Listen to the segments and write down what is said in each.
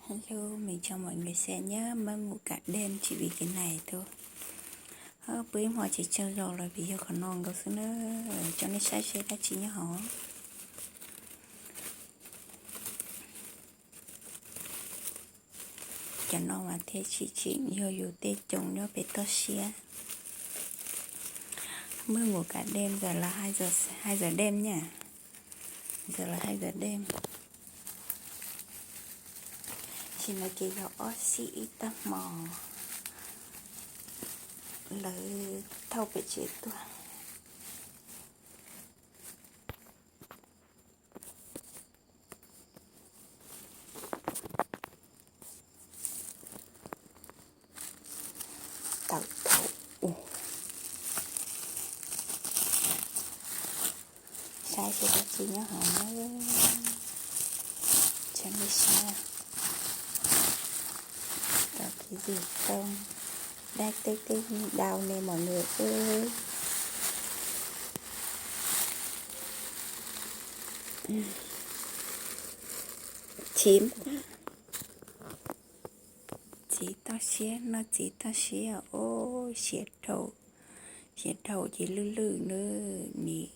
Hello, mej cov mom nws se nyob mab mus kam dej tsis vim kev nais tug. Pw ib hmo tsis tsaug zog los vim yog qhov no nkaus xwb na. Coj nej saib seb dab tsi nyob hauv. Cov no mas thiaj tsim tseem yog yus tej coos nyob pem toj siab. Mab mus kam dej ntawm lawv hais zawm dej nyaj, ntawm lawv hais zawm dej. Sim no ces yog ob xib ib tag hmo lawv thauj pem tsev tuaj. Tawm thaum u, saib seb dab tsi nyob hauv na. Tseem li saib cov kiv vim tau dab tej tej dau ne mom nws u. Txiv, txiv toj siab, noj txiv toj siab os, siav dhau, siav dhau ces lwj lwj na, nim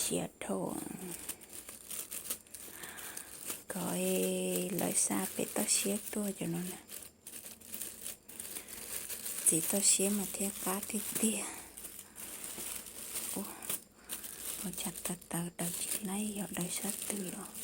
siav dhau. Kov lawv xa pem toj siab tuaj cov no na. Txiv toj siab mas thiaj qab tiag tiag. Ua cas tawv tawv daws tsis laib, yog daws sab twg los.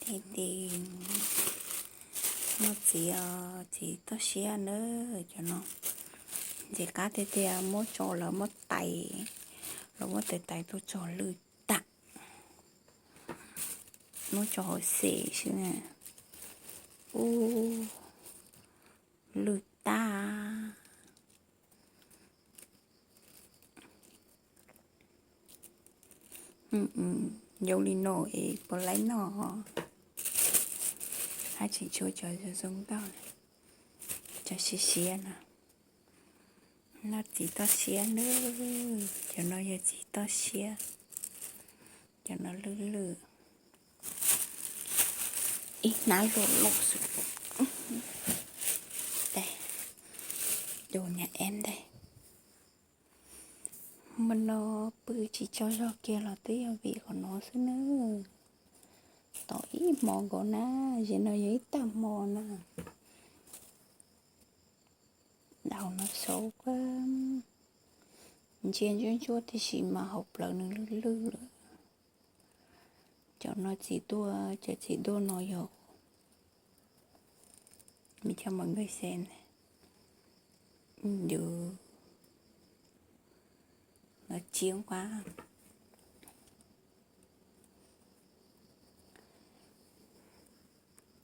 Tej tis noj txiv, txiv toj siab na, cov no ntxim qab tiag tiag, muab tso lawv muab tais, lawv muab tais tais tuaj tso lwj tag, muab tso hauv xes xwb na. Ub, lwj tag. Zoo li no es puas laib noj? Hab tseem tshuav cov zoo zoo nkauj, cov siav siav no. Noj txiv toj siab na, cov no yog txiv toj siab, cov no lwj lwj. Ib hnab luaj luaj xwb. Tes, cov niam em ntag. Hmo no pw tsis tsaug zog kiag los twb yog vim qhov no xwb na. Tom ib hmo nkaus na, zem no yog ib tag hmo na. Daus no xauv, ntsia ntsuab ntsuab tiam sis mas hauv plawv nws lwj lwj lawm. Cov no txiv tuaj, cov txiv tuaj no yog me cov mom nws se, yus no tsis nquab.